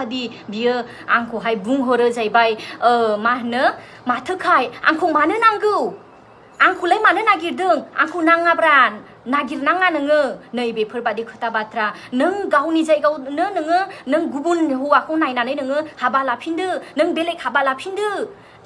बेफोरबादि बियो आंखौहाय बुंहरो जाहैबाय मा होनो माथोखाय आंखौ मानो नांगौ आंखौलाय मानो नागिरदों आंखौ नाङाब्रा नागिरनाङा नोङो नै बेफोरबादि खोथा बाथ्रा नों गावनि जायगायावनो नों गुबुन हौवाखौ नायनानै नोङो हाबा लाफिनदो नों बेलेग हाबा लाफिनदो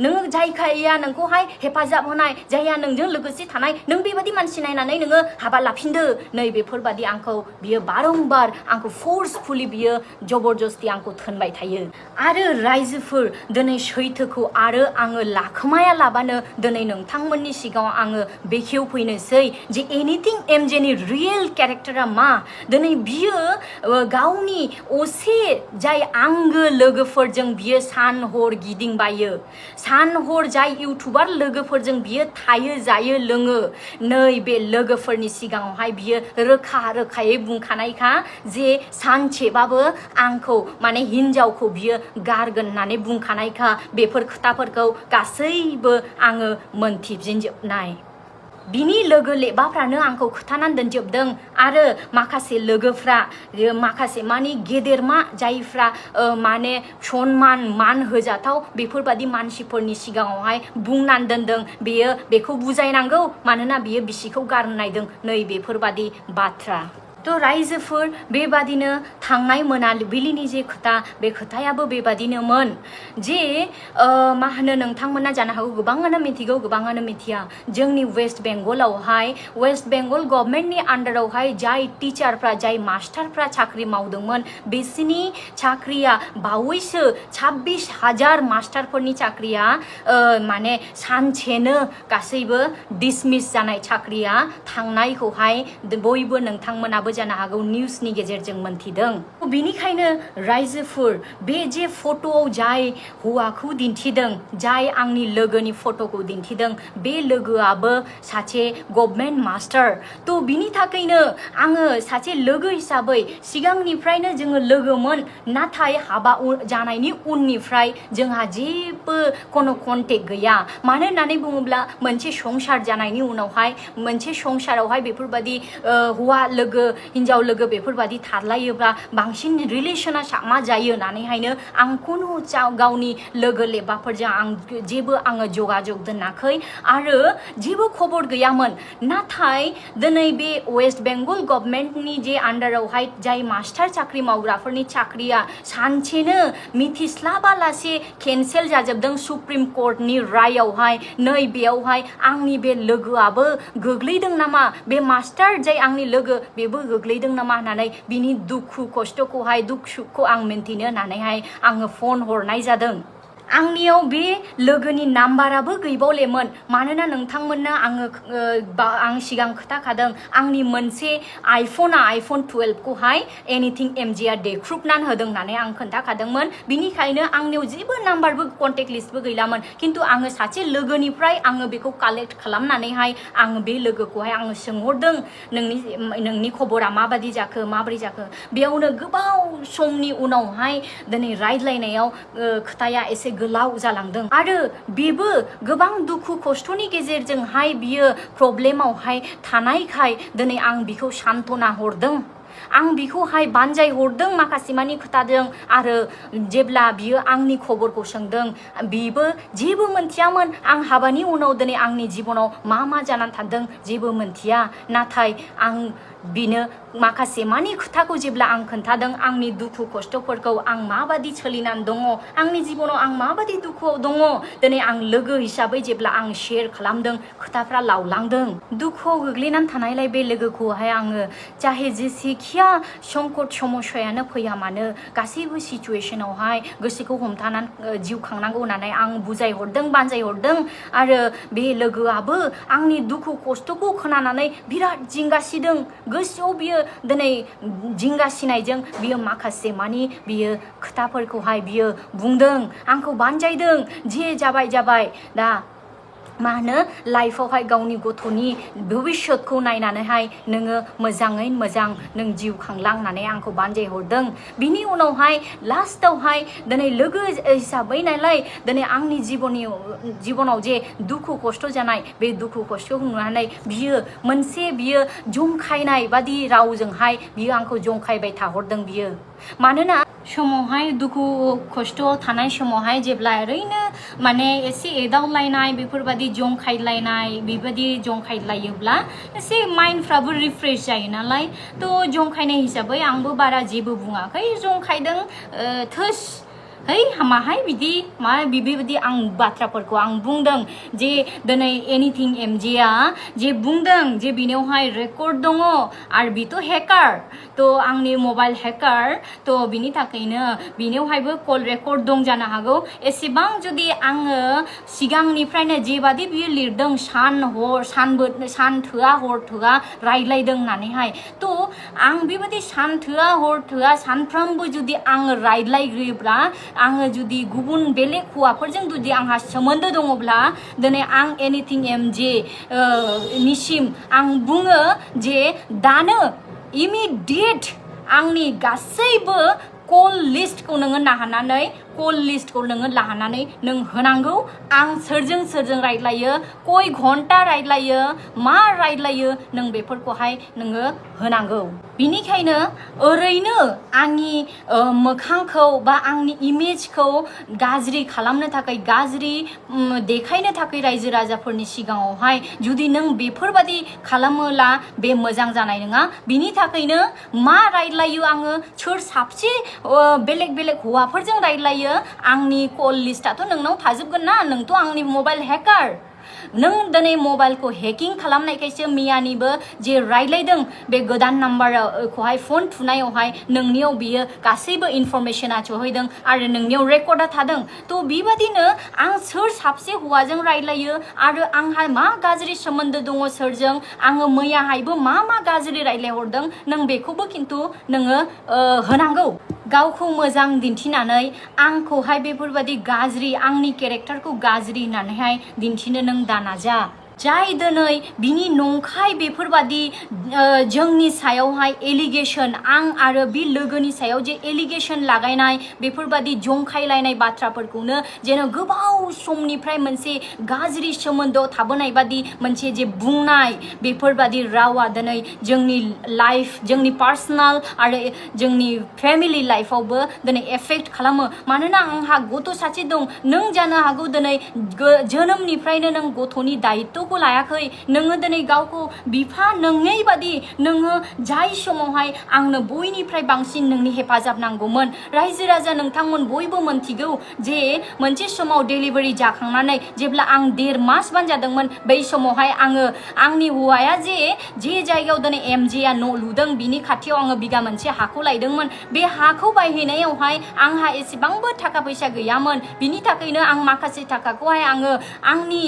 नोङो जायखाया नोंखौहाय हेफाजाब होनाय जायहा नोंजों लोगोसे थानाय नों बेबादि मानसि नायनानै नोङो हाबा लाफिनदो नै बेफोरबादि आंखौ बियो बारंबार आंखौ फोर्सफुलि बियो जबरदस्ति आंखौ थोनबाय थायो आरो रायजोफोर दिनै सैथोखौ आरो आङो लाखोमाया लाबानो दिनै नोंथांमोननि सिगाङाव आङो बेखेवफैनोसै जे एनिथिं एमजेनि रियेल केरेक्टारा मा दिनै बियो गावनि असे जाय आंगो लोगोफोरजों बियो सान हर गिदिंबायो सान हर जाय इउटुबार लोगोफोरजों बियो थायो जायो लोङो नै बे लोगोफोरनि सिगाङावहाय बियो रोखायै बुंखानायखा जे सानसेबाबो आंखौ माने हिन्जावखौ बियो गारगोन होननानै बुंखानायखा बेफोर खोथाफोरखौ गासैबो आङो मोनथिजोबनाय बिनि लोगो लेबाफ्रानो आंखौ खोथानानै दोनजोबदों आरो माखासे लोगोफ्रा माखासे मानि गेदेरमा जायफ्रा माने सनमान मान होजाथाव बेफोरबादि मानसिफोरनि सिगाङावहाय बुंनानै दोनदों बेखौ बुजायनांगौ मानोना बियो बिसिखौ गारनो नायदों नै बेफोरबादि बाथ्रा थ' रायजोफोर बेबादिनो थांनाय मोनाबिलिनि जे खोथा बे खोथायाबो बेबादिनोमोन जे मा होनो नोंथांमोना जानो हागौ गोबाङानो मिथिगौ गोबाङानो मिथिया जोंनि वेस्ट बेंगलावहाय वेस्ट बेंगल गभर्नमेन्टनि आन्डारावहाय जाय टिचारफ्रा जाय मास्टारफ्रा साख्रि मावदोंमोन बिसिनि साख्रिया बावैसो 26,000 मास्टारफोरनि साख्रिया माने सानसेनो गासैबो डिसमिस जानाय साख्रिया थांनायखौहाय बयबो नोंथांमोनाबो जानो हागौ निउसनि गेजेरजों मोनथिदों बिनिखायनो रायजोफोर बे जे फट'आव जाय हौवाखौ दिन्थिदों जाय आंनि लोगोनि फट'खौ दिन्थिदों बे लोगोआबो सासे गभर्नमेन्ट मास्टार थ' बिनि थाखायनो आङो सासे लोगो हिसाबै सिगांनिफ्रायनो जोङो लोगोमोन नाथाय हाबा जानायनि उननिफ्राय जोंहा जेबो कोनो कन्टेक्ट गैया मानो होननानै बुङोब्ला मोनसे संसार जानायनि उनावहाय मोनसे संसारावहाय बेफोरबादि हौवा लोगो हिन्जाव लोगो बेफोरबादि थालायोब्ला बांसिन रिलेसना मा जायो होननानैहायनो आं खुनु गावनि लोगो लेबाफोरजों जेबो आङो जगाजग दोनाखै आरो जेबो खबर गैयामोन नाथाय दिनै बे वेस्ट बेंगल गभर्नमेन्टनि जे आन्डारावहाय जाय मास्टार साख्रि मावग्राफोरनि साख्रिया सानसेनो मिथिस्लाबालासे केन्सेल जाजोबदों सुप्रिम कर्टनि रायावहाय नै बेयावहाय आंनि बे लोगोआबो गोग्लैदों नामा बे मास्टार जाय आंनि लोगो बेबो गोग्लैदों नामा होननानै बिनि दुखु खस्थ'खौहाय दुख सुखखौ आं मिन्थिनो होननानैहाय आङो फन हरनाय जादों आंनियाव बे लोगोनि नाम्बाराबो गैबावलेमोन मानोना नोंथांमोननो आं सिगां खोथाखादों आंनि मोनसे आइफन 12 खौहाय एनिथिं एमजिआ देख्रुबनानै होदों होननानै आं खोन्थाखादोंमोन बिनिखायनो आंनियाव जेबो नाम्बारबो कन्टेक्ट लिस्टबो गैलामोन खिन्थु आङो सासे लोगोनिफ्राय आङो बेखौ कालेक्ट खालामनानैहाय आङो बे लोगोखौहाय आङो सोंहरदों नोंनि खबरा माबादि जाखो माबोरै जाखो बेयावनो गोबाव समनि उनावहाय दिनै रायज्लायनायाव खोथाया एसे गोलाव जालांदों आरो बेबो गोबां दुखु खस्थ'नि गेजेरजोंहाय बियो प्रब्लेमावहाय थानायखाय दिनै आं बिखौ सान्त्वना हरदों आं बिखौहाय बानजाय हरदों माखासे मानि खोथाजों आरो जेब्ला बियो आंनि खबरखौ सोंदों बिबो जेबो मोनथियामोन आं हाबानि उनाव दिनै आंनि जिबनाव मा जानानै थादों जेबो मोनथिया नाथाय आं बिनो माखासे मानि खोथाखौ जेब्ला आं खोन्थादों आंनि दुखु खस्थ'फोरखौ आं माबादि सोलिनानै दङ आंनि जिबनाव आं माबादि दुखुआव दङ दिनै आं लोगो हिसाबै जेब्ला आं शेयार खालामदों खोथाफ्रा लावलांदों दुखुआव गोग्लैनानै थानायलाय बे लोगोखौहाय आङो चाहे जेसेखिया संकट समस्यायानो फैया मानो गासैबो सिचुवेसनावहाय गोसोखौ हमथानानै जिउ खांनांगौ होननानै आं बुजायहरदों बानजायहरदों आरो बे लोगोआबो आंनि दुखु खस्थ'खौ खोनानानै बिराद जिंगासिदों गोसोआव बियो दिनै जिंगासिनायजों बियो माखासे मानि बियो खोथाफोरखौहाय बियो बुंदों आंखौ बानजायदों जे जाबाय दा मा होनो लाइफआवहाय गावनि गथ'नि भबिष्यतखौ नायनानैहाय नोङो मोजाङै मोजां नों जिउ खांलांनानै आंखौ बानजायहरदों बिनि उनावहाय लास्टआवहाय दिनै लोगो हिसाबै नालाय दिनै आंनि जिबनाव जे दुखु खस्थ' जानाय बे दुखु खस्थ'खौ नुनानै बियो जंखायनाय बादि रावजोंहाय बियो आंखौ जंखायबाय थाहरदों बियो मानोना समावहाय दुखु खस्थ' थानाय समावहाय जेब्ला ओरैनो माने एसे एदावलायनाय बेफोरबादि जंखायलायनाय बेबादि जंखायलायोब्ला एसे माइन्डफ्राबो रिफ्रेश जायो नालाय थ' जंखायनाय हिसाबै आंबो बारा जेबो बुङाखै जंखायदों थोस है हामाहाय बिदि मा बेबायदि आं बाथ्राफोरखौ आं बुंदों जे दिनै एनिथिं एमजेआ जे बुंदों जे बिनियावहाय रेकर्ड दङ आरो बिथ' हेकार थ' आंनि मबाइल हेकार थ' बिनि थाखायनो बिनियावहायबो कल रेकर्ड दं जानो हागौ एसेबां जुदि आङो सिगांनिफ्रायनो जेबादि बियो लिरदों सान थोआ हर थोआ रायज्लायदों होननानैहाय थ' आं बेबायदि सान थोआ हर थोआ सानफ्रामबो जुदि आङो रायज्लायग्रोयोब्ला आङो जुदि गुबुन बेलेग हौवाफोरजों जुदि आंहा सोमोन्दो दङब्ला दिनै आं एनिथिं एमजे निसिम आं बुङो जे दानो इमिडियेट आंनि गासैबो कल लिस्टखौ नोङो लानानै नों होनांगौ आं सोरजों रायज्लायो कय घन्टा रायज्लायो मा रायज्लायो नों बेफोरखौहाय नोङो होनांगौ बिनिखायनो ओरैनो आंनि मोखांखौ बा आंनि इमेजखौ गाज्रि खालामनो थाखाय गाज्रि देखायनो थाखाय रायजो राजाफोरनि सिगाङावहाय जुदि नों बेफोरबादि खालामोला बे मोजां जानाय नङा बिनि थाखायनो मा रायज्लायो आङो सोर साबसे बेलेग हौवाफोरजों रायज्लायो आंनि कल लिस्टआथ' नोंनाव थाजोबगोन ना नोंथ' आंनि मबाइल हेकार नों दिनै मबाइलखौ हेकिं खालामनायखायसो मियानिबो जे रायज्लायदों बे गोदान नाम्बारखौहाय फन थुनायावहाय नोंनियाव बियो गासैबो इनफरमेशना सहैदों आरो नोंनियाव रेकर्डा थादों थ' बेबादिनो आं सोर साबसे हौवाजों रायज्लायो आरो आंहा मा गाज्रि सोमोन्दो दङ सोरजों आङो मैयाहायबो मा गाज्रि रायज्लायहरदों नों बेखौबो खिन्थु नोङो होनांगौ गावखौ मोजां दिन्थिनानै आंखौहाय बेफोरबादि गाज्रि आंनि केरेक्टारखौ गाज्रि होननानैहाय दिन्थिनो नों दानाजा जाय दिनै बिनि नंखाय बेफोरबादि जोंनि सायावहाय एलिगेशन आं आरो बे लोगोनि सायाव जे एलिगेशन लागायनाय बेफोरबादि जंखायलायनाय बाथ्राफोरखौनो जेन' गोबाव समनिफ्राय मोनसे गाज्रि सोमोन्दोआव थाबोनाय बादि मोनसे जे बुंनाय बेफोरबादि रावा दिनै जोंनि लाइफ जोंनि पार्सनेल आरो जोंनि फेमिलि लाइफआवबो दिनै एफेक्ट खालामो मानोना आंहा गथ' सासे दं नों जानो हागौ दिनै जोनोमनिफ्रायनो नों गथ'नि दायित्व लायाखै नोङो दिनै गावखौ बिफा नङै बादि नोङो जाय समावहाय आंनो बयनिफ्राय बांसिन नोंनि हेफाजाब नांगौमोन रायजो राजा नोंथांमोन बयबो मोनथिगौ जे मोनसे समाव डेलिभारि जाखांनानै जेब्ला आं 1.5 मास बानजादोंमोन बै समावहाय आङो आंनि हौवाया जे जायगायाव दिनै एमजेआ न' लुदों बिनि खाथियाव आङो बिगा मोनसे हाखौ लायदोंमोन बे हाखौ बायहैनायावहाय आंहा एसेबांबो थाखा फैसा गैयामोन बिनि थाखायनो आं माखासे थाखाखौहाय आङो आंनि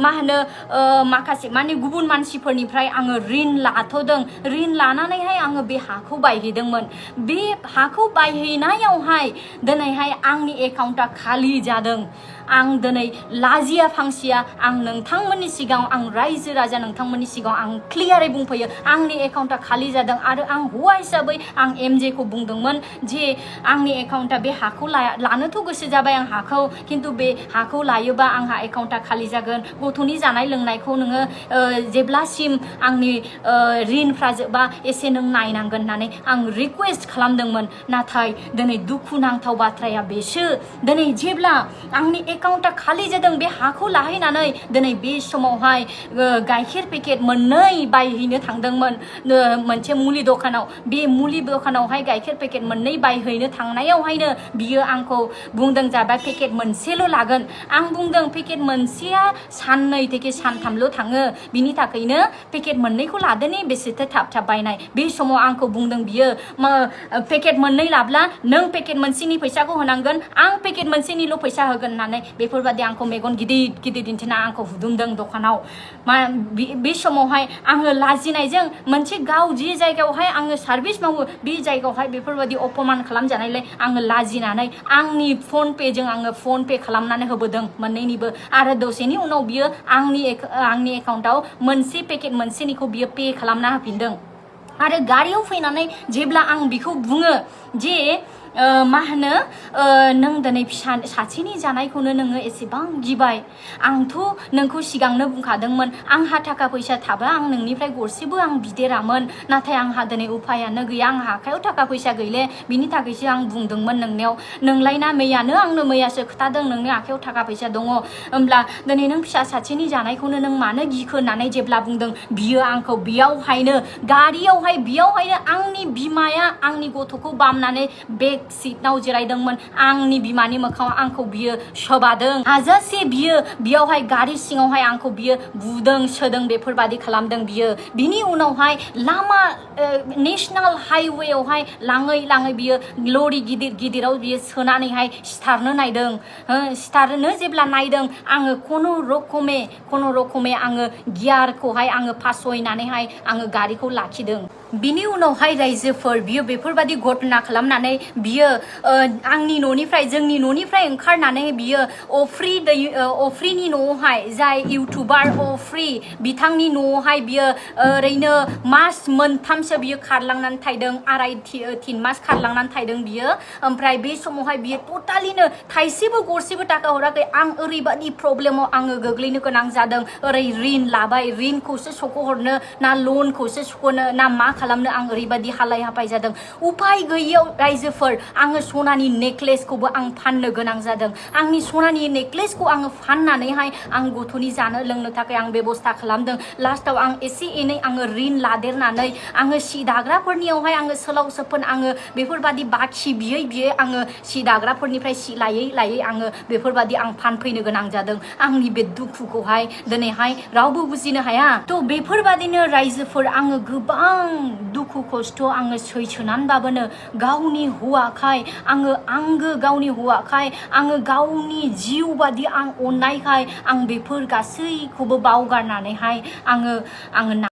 मा होनो माखासे माने गुबुन मानसिफोरनिफ्राय आङो ऋण लानानैहाय आङो बे हाखौ बायहैदोंमोन बे हाखौ बायहैनायावहाय दिनैहाय आंनि एकाउन्टआ खालि जादों आं दिनै लाजिया फांसिया आं नोंथांमोननि सिगाङाव आं रायजो राजा नोंथांमोननि सिगाङाव आं क्लियारै बुंफैयो आंनि एकाउन्टआ खालि जादों आरो आं हौवा हिसाबै आं एमजेखौ बुंदोंमोन जे आंनि एकाउन्टआ बे हाखौ लानोथ' गोसो जाबाय आं हाखौ खिन्थु बे हाखौ लायोबा आंहा एकाउन्टआ खालि जागोन गथ'नि जानाय लोंनायखौ नोङो जेब्लासिम आंनि ऋणफ्रा जोबा एसे नों नायनांगोन होननानै आं रिक्वेस्ट खालामदोंमोन नाथाय दिनै दुखुनांथाव बाथ्राया बेसो दिनै जेब्ला आंनि एकाउन्टआ खालि जादों बे हाखौ लाहैनानै दिनै बे समावहाय गाइखेर पेकेट 2 बायहैनो थांदोंमोन मोनसे मुलि दखानाव बे मुलि दखानावहाय गाइखेर पेकेट 2 बायहैनो थांनायावहायनो बियो आंखौ बुंदों जाबाय पेकेट 1सेल' लागोन आं बुंदों पेकेट 1सेया साननै सानथामल' थाङो बिनि थाखायनो पेकेट मोननैखौ लादोनि बेसेथो थाब थाब बायनाय बे समाव आंखौ बुंदों बियो पेकेट मोननै लाब्ला नों पेकेट मोनसेनि फैसाखौ होनांगोन आं पेकेट मोनसेनिल' फैसा होगोन होननानै बेफोरबादि आंखौ मेगन गिदिर गिदिर दिन्थिना आंखौ हुदुमदों दखानाव बे समावहाय आङो लाजिनायजों मोनसे गाव जि जायगायावहाय आङो सार्भिस मावो बे जायगायावहाय बेफोरबादि अपमान खालामजानायलाय आङो लाजिनानै आंनि फन पेजों आङो फन पे खालामनानै होबोदों मोननैनिबो आरो दसेनि उनाव बियो आंनि एकाउन्टाव मोनसे पेकेट मोनसेनिखौ बियो पे खालामना होफिनदों आरो गारियाव फैनानै जेब्ला आं बिखौ बुङो जे मा होनो नों दिनै फिसा सासेनि जानायखौनो नोङो एसेबां गिबाय आंथ' नोंखौ सिगांनो बुंखादोंमोन आंहा थाखा फैसा थाबा आं नोंनिफ्राय गरसेबो आं बिदेरामोन नाथाय आंहा दिनै उफायानो गैया आंहा आखायाव थाखा फैसा गैले बिनि थाखायसो आं बुंदोंमोन नोंनियाव नोंलायना मैयानो आंनो मैयासो खोथादों नोंनि आखायाव थाखा फैसा दङ होमब्ला दिनै नों फिसा सासेनि जानायखौनो नों मानो गिखो होननानै जेब्ला बुंदों बियो आंखौ बेयावहायनो गारियावहायनो आंनि बिमाया आंनि गथ'खौ बामनानै बेग सीटनाव जिरायदोंमोन आंनि बिमानि मोखाङाव आंखौ बियो सोबादों हाजासे बियो बेयावहाय गारि सिङावहाय आंखौ बियो बुदों सोदों बेफोरबादि खालामदों बियो बिनि उनावहाय लामा नेशनेल हाइवेयावहाय लाङै बियो लरि गिदिर गिदिराव बियो सोनानैहाय सिथारनो नायदों सिथारनो जेब्ला नायदों आङो खुनु रखमे आङो गियारखौहाय आङो फासयनानैहाय आङो गारिखौ लाखिदों बिनि उनावहाय रायजोफोर बियो बेफोरबादि घटना खालामनानै बियो जोंनि न'निफ्राय ओंखारनानै बियो अफ्रिनि न'आवहाय जाय इउटुबार अफ्रि बिथांनि न'आवहाय बियो ओरैनो मास मोनथामसो बियो खारलांनानै थायदों तिन मास खारलांनानै थायदों बियो ओमफ्राय बे समावहाय बियो टटालिनो थाइसेबो गरसेबो थाखा हराखै आं ओरैबादि प्रब्लेमाव आङो गोग्लैनो गोनां जादों ओरै रिन लाबाय रिनखौसो सख'हरनो ना लनखौसो सख'नो ना मा खालामनो आं ओरैबादि हालाय हाफाय जादों उपाय गैयियाव रायजोफोर आङो सनानि नेकलेसखौबो आं फाननो गोनां जादों आंनि सनानि नेकलेसखौ आङो फाननानैहाय आं गथ'नि जानो लोंनो थाखाय आं बेबस्था खालामदों लास्टाव आं एसे एनै आङो रिन लादेरनानै आङो सि दाग्राफोरनियावहाय आङो सोलाव सोफोन आङो बेफोरबादि बाखि बियै आङो सि दाग्राफोरनिफ्राय सि लायै आङो बेफोरबादि आं फानफैनो गोनां जादों आंनि बे दुखुखौहाय दिनैहाय रावबो बुजिनो हाया थ' बेफोरबादिनो रायजोफोर आङो गोबां दुखु खस्थ' आङो सैसोनानैबाबोनो गावनि हौवाखाय आङो आंगो गावनि हौवाखाय आङो गावनि जिउ बादि आं अननायखाय आं बेफोर गासैखौबो बावगारनानैहाय आङो